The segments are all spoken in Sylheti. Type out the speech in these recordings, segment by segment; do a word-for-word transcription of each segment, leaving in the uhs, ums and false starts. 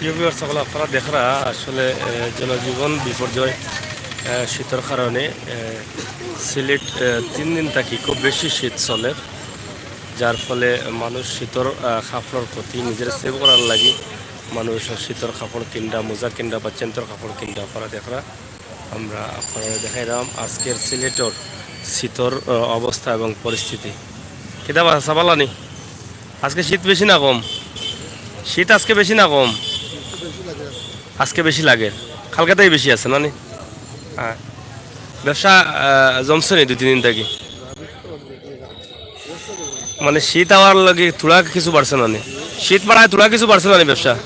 প্রিয় viewers সকল, আপনারা দেখরা আসলে, এ, জনজীবন বিপর্যয়, এ, শীতর কারণে, এ, সিলেট, এ, তিন দিন থাকি খুব বেশি শীত চলের, যার ফলে মানুষ শীতর, আ, কাপড়র প্রতি নিজের save করার লাগি মানুষ শীতর কাপড় কিনরা, মোজা কিনরা বা চেন্তর কাপড় কিনরা। আপনারা দেখরা, আমরা আপনারা দেখাইলাম আজকের সিলেটর শীতর, আ, অবস্থা এবং পরিস্থিতি। কিতা বা, চাবালানি? আজকে শীত বেশি না কম? শীত আজকে বেশি না কম? আজকে বেশি লাগে। কালকে তাই বেশি আছে না নি? হ্যাঁ। ব্যবসা, আহ, জমছে নি দুই তিন দিন থাকি? মানে শীত আওয়ার লগে থুড়া কিছু বাড়ছে না নি? শীত বাড়ায় থুড়া কিছু বাড়ছে না নি ব্যবসা?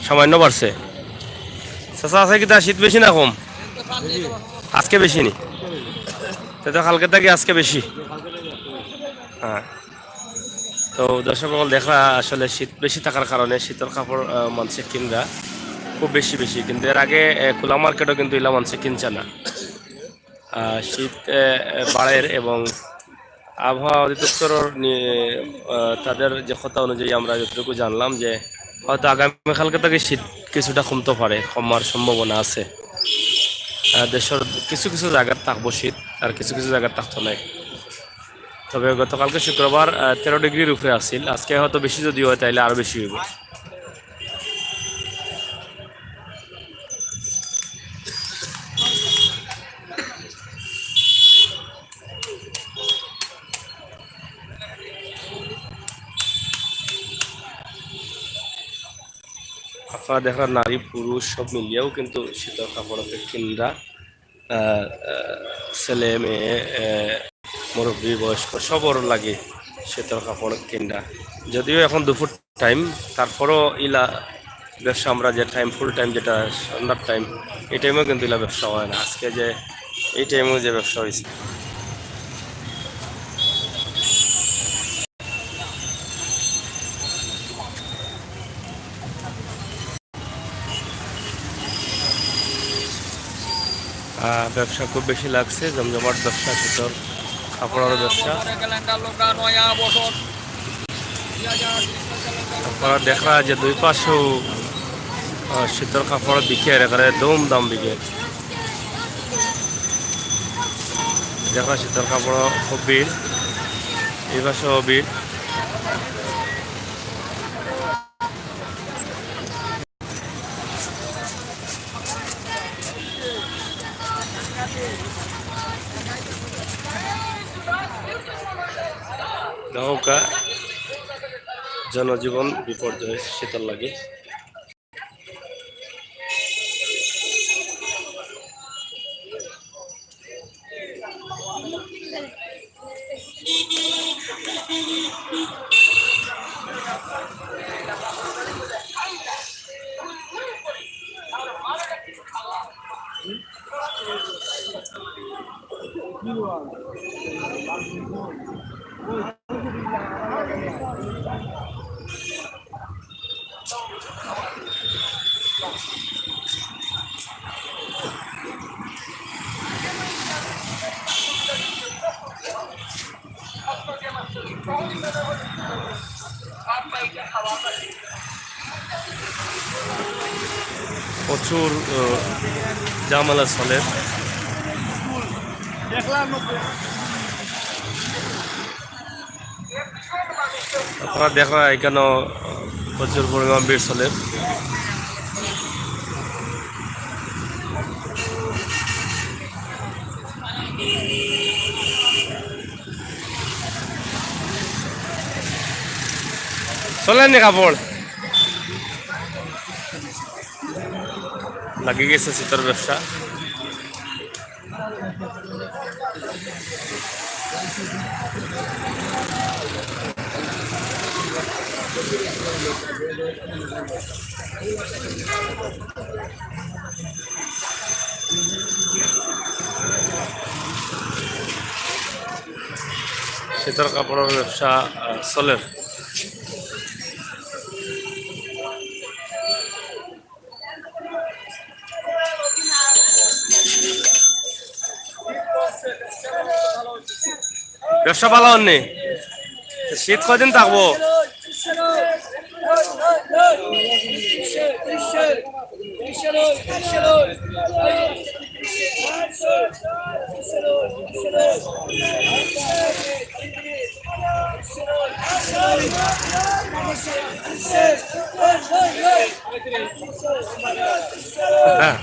সামান্য বাড়ছে। চাচা, আছে কিতা শীত বেশি না কম? আজকে বেশি নি? তে তো কালকে থাকি আজকে বেশি। হ্যাঁ। তো দর্শক সকল দেখরা আসলে শীত বেশি থাকার কারণে শীতর কাপড়, আহ, মানষে কিনরা খুব বেশি বেশি। কিন্তু এর আগে, আহ, খোলা মার্কেটও কিন্তু ইলা মানষে কিনছে না। আহ, শীত, আহ, বাড়ের এবং আবহাওয়া অধিদপ্তরর নি-, আহ, তাদের যে কথা অনুযায়ী আমরা যতটুকু জানলাম যে হয়তো আগামীকালকে থাকি শীত কিছুটা কমতে পারে, কমার সম্ভাবনা আছে। আহ, দেশর কিছু কিছু জাগাত থাকবো শীত, আর কিছু কিছু জাগাত থাকতো নায়। তবে গতকালকে শুক্রবার, আহ, তেরো ডিগ্রির উপরে আছিল, আজকে হয়তো বেশি যদি হয় তাইলে আরো বেশি হইব। আপনারা দেখরা নারী পুরুষ সব মিলিয়াও কিন্তু শীতর কাপড় কিনরা, আহ, আহ, ছেলে মেয়ে, আহ, মুরব্বী বয়স্ক সবর লাগি শীতর কাপড় কিনরা। যদিও এখন দুপুর টাইম, তারপরও ইলা ব্যবসা আমরা যে টাইম, ফুল টাইম যেটা সন্ধ্যার টাইম, এই টাইমেও কিন্তু ইলা ব্যবসা হয় না। আজকে যে এই টাইমেও যে ব্যবসা হয়েছে। আহ, ব্যবসা খুব বেশি লাগছে, জমজমাট ব্যবসা, শীতর কাপড়র ব্যবসা। আপনারা দেখরা যে দুই পাশেও, আহ, শীতর কাপড় বিকের, এখানে দম দাম বিকের। দেখরা শীতর কাপড় খুব ভিড়, এই পাশেও ভিড়। দেখউক্কা, জনজীবন বিপর্যয় শীতর লাগি। প্রচুর, আহ, ঝামেলা চলের। আপনারা দেখরা এখানো প্রচুর পরিমাণ ভিড় চলের। চলের নি কাপড়? লাগি গেছে শীতর ব্যবসা। শীতর কাপড়র ব্যবসা, আহ, চলের। ব্যবসা ভালা অর নি? শীত কয়দিন থাকবো? হ্যাঁ।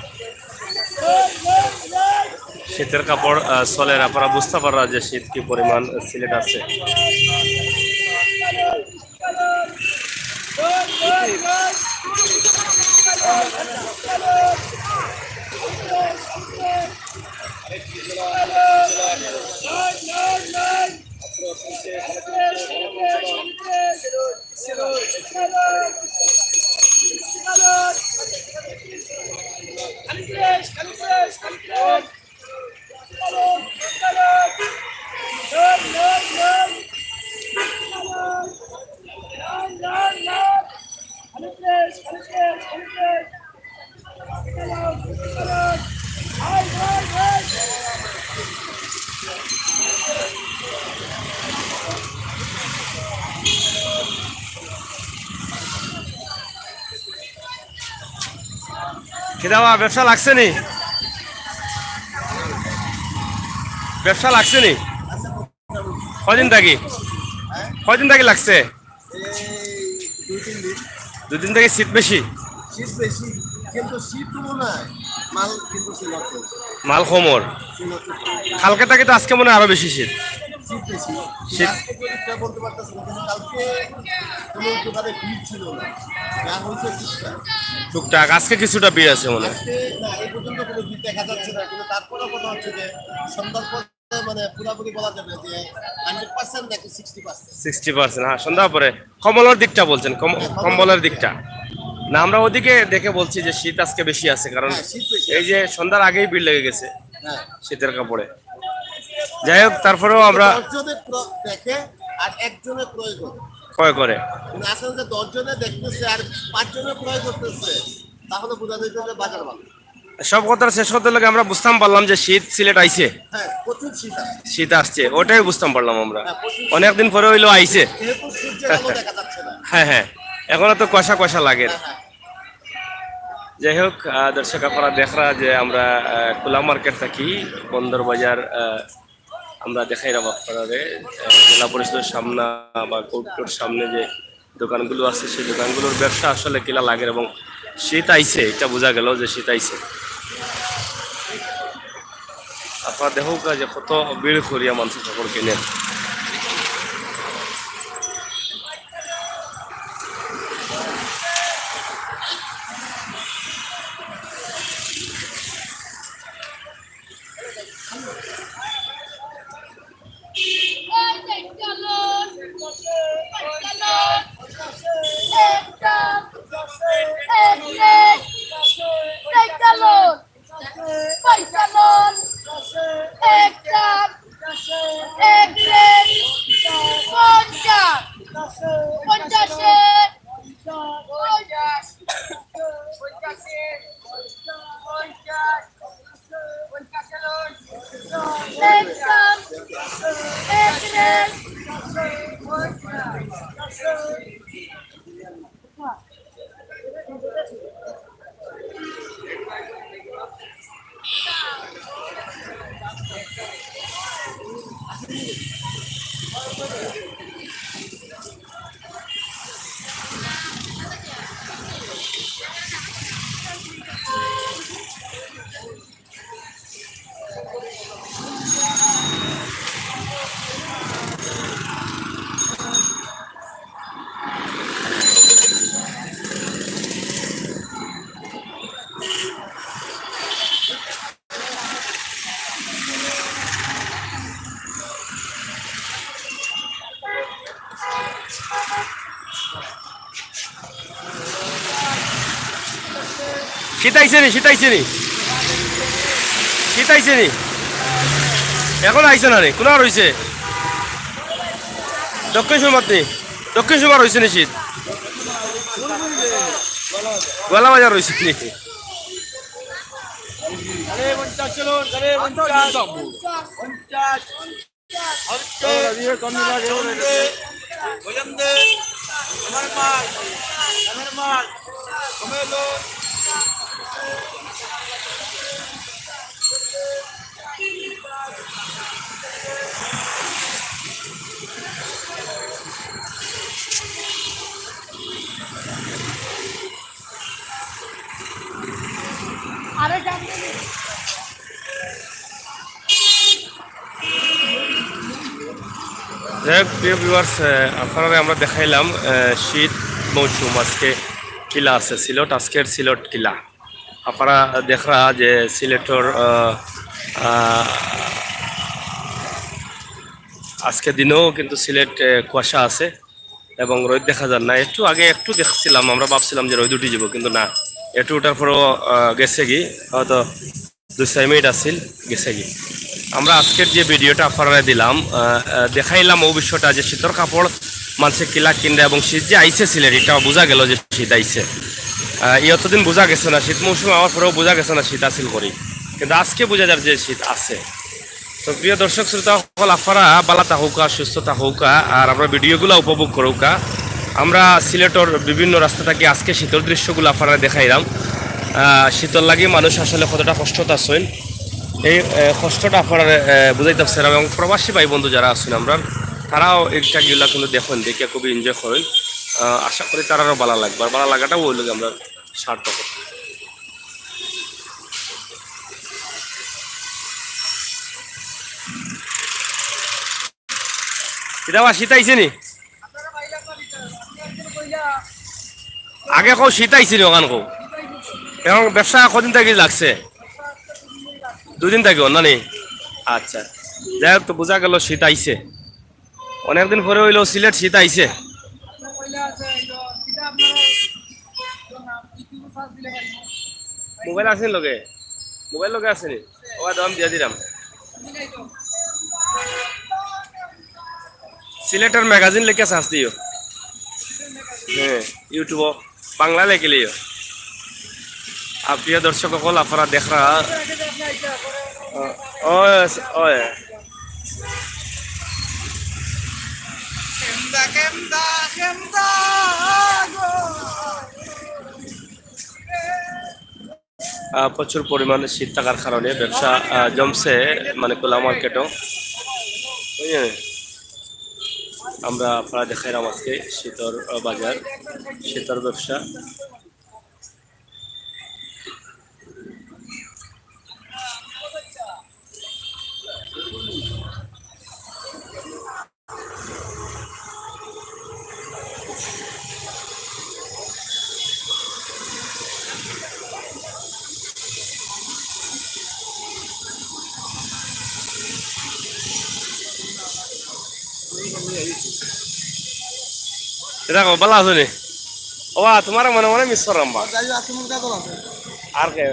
শীতের কাপড়, আহ, চলের, আপনারা বুঝতে পাররা যে শীত কি পরিমাণ সিলেট আছে। কিতা বা, ব্যবসা লাগছে নি? ব্যবসা লাগছে নি? কয়দিন থাকি? কয়দিন থাকি লাগছে? এই দুই তিন দিন। দুই দিন থাকি শীত বেশি? শীত বেশি, কিন্তু শীত তো মনে হয় মাল কিন্তু ছিল। মাল কমর। কালকে থাকি তো আজকে মনে হয় আরো বেশি শীত। শীত বেশি। শীত। আজকে তো ঠিকঠাক বলতে পারতেছি না, কিন্তু কালকে কোনো একটু মানে ভিড় ছিল না, যা হয়েছে টুকটাক। টুকটাক, আজকে কিছুটা ভিড় আছে মনে হয়। আজকে না, এই পর্যন্ত কোনো ভিড় দেখা যাচ্ছে না, কিন্তু তারপরেও কথা হচ্ছে যে সন্ধ্যার পর মানে পুরাপুরি বলা যাবে যে হান্ড্রেড পার্সেন্ট নাকি সিক্সটি পার্সেন্ট। সিক্সটি পার্সেন্ট, হ্যাঁ, সন্ধ্যার পরে। কম্বলের দিকটা বলছেন, কম-, হ্যাঁ, কম্বলের কম্বলের দিকটা। না, আমরা ওদিকে দেখে বলছি যে শীত আজকে বেশি আছে, কারণ হ্যাঁ, শীত বেশি এই আছে। যে সন্ধ্যার আগেই ভিড় লেগে গেছে হ্যাঁ। শীতের কাপড়ে। যাই হোক, তারপরেও আমরা দশ জনে ক্র-, দেখে আর একজনে ক্রয় করে। ক্রয় করে। মানে আসলে যে দশ জনে দেখতেছে আর পাঁচ জনে ক্রয় করতেছে, তাহলে বোঝা যাইতেছে যে বাজার ভালো। সব কথার শেষ কথা লাগে আমরা বুঝতাম পারলাম যে শীত সিলেট আইছে। হ্যাঁ, প্রচুর শীত আসছে। শীত আসছে, ওটাই বুঝতাম পারলাম আমরা। হ্যাঁ, প্রচুর শীত। অনেকদিন পরে হইলো আইছে। যেহেতু সূর্যের আলো দেখা যাচ্ছে না। হ্যাঁ, হ্যাঁ, এখনো তো কুয়াশা কুয়াশা লাগে। হ্যাঁ, হ্যাঁ। যাই হোক, আহ, দর্শক, আপনারা দেখরা যে আমরা, আহ, খোলা মার্কেট থাকি বন্দর বাজার, আহ, আমরা দেখাইলাম আপনারারে, আহ, জেলা পরিষদের সামনে বা কোর্টের সামনে যে দোকানগুলো আছে, সেই দোকানগুলোর ব্যবসা আসলে কিলা লাগে এবং শীত আইছে, এটা বোঝা গেল যে শীত আইছে। আপনারা দেখুক যে কত ভিড় করিয়া মানুষ কাপড় কিনে। শীত আইছে নি, শীত আইছে নি, শীত আইছে নি? এখন আইছে না রে, কোনা রইছে? দক্ষিণ সুরমাত নি, দক্ষিণ সুরমা রইছে নি শীত? গোয়ালা বাজার রইছে নি? যাই হোক, প্রিয় ভিউয়ার্স, আপনারারে আমরা দেখাইলাম আহ, শীত মৌসুম আজকে কিলা আছে সিলেট, আজকের সিলেট কিলা। আপনারা দেখরা যে সিলেটর আহ, আহ, আজকে দিনেও কিন্তু সিলেট আহ, কুয়াশা আছে এবং রোদ দেখা যার না। একটু আগে একটু দেখছিলাম, আমরা ভাবছিলাম যে রোদ উঠি যাব, কিন্তু না, একটু উঠার পরও আহ, গেছে কি, হয়তো দুই চার মিনিট আছিল, গেছে কি। আমরা আজকের যে ভিডিওটা আপনারারে দিলাম, আহ, আহ, দেখাইলাম অউ বিষয়টা যে শীতর কাপড় মানষে কিলা কিনরা এবং শীত যে আইছে সিলেট, এটা বুঝা গেল যে শীত আইছে। আহ, এই অতদিন বুঝা গেছে না, শীত মৌসুম আওয়ার পরেও বুঝা গেছে না শীত আছিল করি, কিন্তু আজকে বুঝা যার যে শীত আছে। তো প্রিয় দর্শক শ্রোতা সকল, আপনারা ভালা থাকউক্কা, সুস্থ থাকউক্কা, আর আমরা ভিডিওগুলা উপভোগ করউক্কা। আমরা সিলেটর বিভিন্ন রাস্তা থাকি আজকে শীতর দৃশ্যগুলা আপনারারে দেখাইলাম। আহ, শীতর লাগি মানুষ আসলে কতটা কষ্টত আছইন, এই আহ, কষ্টটা আপনারারে আহ, বুঝাইতাম চাইরাম। এবং প্রবাসী ভাই বন্ধু যারা আছইন আমরার, তারাও একটা গিলা কিন্তু দেখইন, দেখিয়া খুবই এনজয় করইন। আহ, আশা করি তারারও ভালা লাগবো, আর ভালা লাগাটাও অউ লগে আমরা সার্থক। কিতা বা শীত আইছে নি? আগে কও শীত আইছে নি, অখান কও। এখন ব্যবসা কদিন থাকি লাগছে? দুদিন থাকি অন না নি? আচ্ছা, যাই হোক, তো বুঝা গেল শীত আইছে। অনেকদিন পরে অইলো সিলেট শীত আইছে। মোবাইল আছে নি লগে? মোবাইল লগে আছে নি? ও, দাম দিয়া দিলাম। সিলেটর ম্যাগাজিন লেখা সার্চ দিও। হ্যাঁ, ইউটিউবও বাংলা লেখিলিও। আর প্রিয় দর্শক সকল, আপনারা দেখরা, ও, ও, ও। আহ, প্রচুর পরিমাণে শীত থাকার কারণে ব্যবসা আহ, জমছে, মানে, খোলা মার্কেটও। বুঝলেন? আমরা আপনারারে দেখাইলাম আজকে শীতর আহ, বাজার, শীতর ব্যবসা। এ দেখো, ভালা আছো নি? ওবা, তুমারে মনে মনে মিস কররাম বা। যাই হোক, আছে, মোর কাছে আছে। আর কে?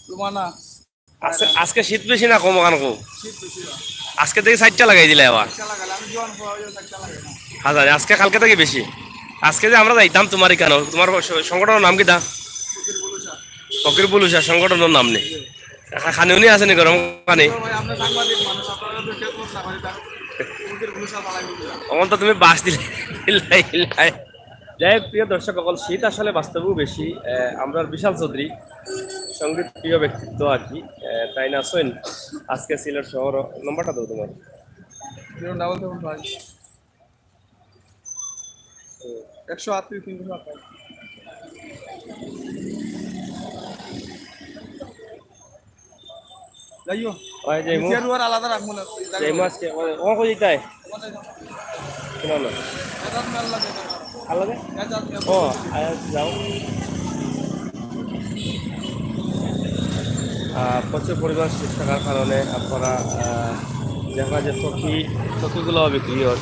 রুমানা। আজকে, আজকে শীত বেশি না কম অখান কও? শীত বেশি না। আজকে দেখি চাইরটা লাগাই দিলায় আবার। চাইরটা লাগাইলে, আমি জোয়ান ফুয়া অইয়া চাইরটা লাগাই না। হ্যাঁ, জানি, আজকে কালকে থাকি বেশি। আজকে যে আমরা যাইতাম তুমার ইখানো, তুমার স-, সংগঠনর নাম কিতা? ফকির বুলুশা। ফকির বুলুশা সংগঠনর নাম নি? জি। খা-, খানি উনি আছে নি গরম পানি? তো ভাই, আমরা সাংবাদিক মানুষ, আপনারা তো খেয়াল করতে না পারি, তার ফকির বুলুশা বালাই বুলুশা। অখন তো তুমি বাঁশ দিলে, দিলাই, দিলাই। যাই হোক, প্রিয় দর্শক সকল, শীত আসলে বাস্তবেও বেশি। আহ, আমরার বিশাল চৌধুরী, সঙ্গীত প্রিয় ব্যক্তিত্ব আর কি, আহ, তাইন আছইন আজকে সিলেট শহর। নম্বরটা দাও তুমার। Zero double seven five. একশো আটত্রিশ, তিনশো সাতাশ। যাইও। ওই যাইমু। নিচের রুয়ার আলাদা রাখবো না। যাইমু আজকে। ও, ও কই যাইতায়? ওখানে যাইমু। শোনো না। এটার মেল লাগে না। আর লাগে? এটার মেল ও, লাগে। আচ্ছা, যাও। আহ, প্রচুর পরিমাণ শীত থাকার কারণে আপনারা, আহ, দেখা যায় চকি, চকিগুলো বিক্রি হয়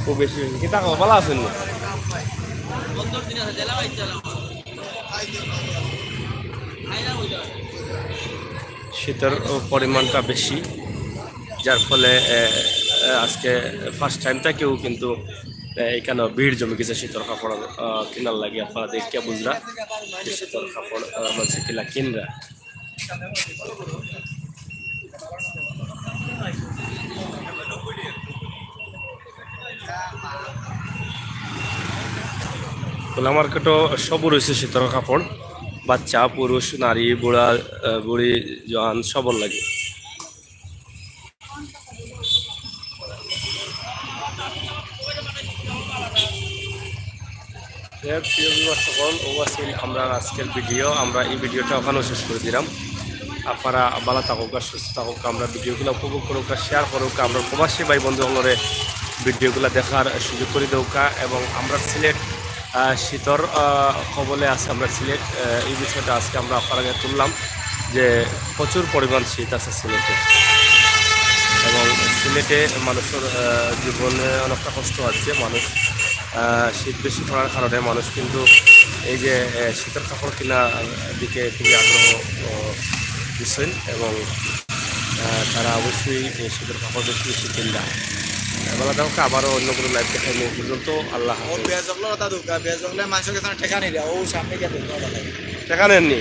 খুব বেশি বেশি। কিতা খবর? ভালা আছইন নি? শীতর পরিমাণটা বেশি, যার ফলে, এ, এ, আজকে ফার্স্ট টাইম থাকিও কিন্তু, এ, ইখানো ভিড় জমি গেছে শীতর কাপড়, আ, কিনার লাগি। আপনারা দেখিয়া বুঝরা যে শীতর কাপড়, আ, মানষে কিলা কিনরা। খোলা মার্কেটও সব রইছে শীতর কাপড়, বাচ্চা, পুরুষ, নারী, বুড়া, আহ, বুড়ি, জোয়ান, সবর লাগি। যাই হোক, প্রিয় ভিউয়ার সকল, অউ আছিল আমরার আজকের ভিডিও। আমরা এই ভিডিওটা অখানো শেষ করি দিলাম। আপনারা ভালা থাকউক্কা, সুস্থ থাকউক্কা, আমরার ভিডিওগুলা উপভোগ করউক্কা, শেয়ার করউক্কা, আমরার প্রবাসী ভাই বন্ধু সকলরে ভিডিওগুলা দেখার সুযোগ করি দেউক্কা। এবং আমরার সিলেট আহ, শীতর আহ, কবলে আছে আমরার সিলেট। আহ, এই বিষয়টা আজকে আমরা আপনারার গেছে তুললাম যে প্রচুর পরিমাণ শীত আছে সিলেটে। এবং সিলেটে মানুষের আহ, জীবনে অনেকটা কষ্ট আছে। মানুষ আহ, শীত বেশি পড়ার কারণে মানুষ কিন্তু এই যে আহ, শীতর কাপড় কেনার দিকে খুবই আগ্রহ আহ, দিচ্ছেন। এবং আহ, তারা অবশ্যই এই শীতর কাপড় বেশি বেশি কিনবা। এবার দেখা হোক, আবারও অন্য কোনো লাইভ দেখাইমু। পর্যন্ত আল্লাহ ও হাফেজ। বেজ অকলর কথা দুকা, বেজ অকলে মানুষের কাছে টেকা নিরা, ও সামনে গিয়া দেখবা। টেকা নেননি?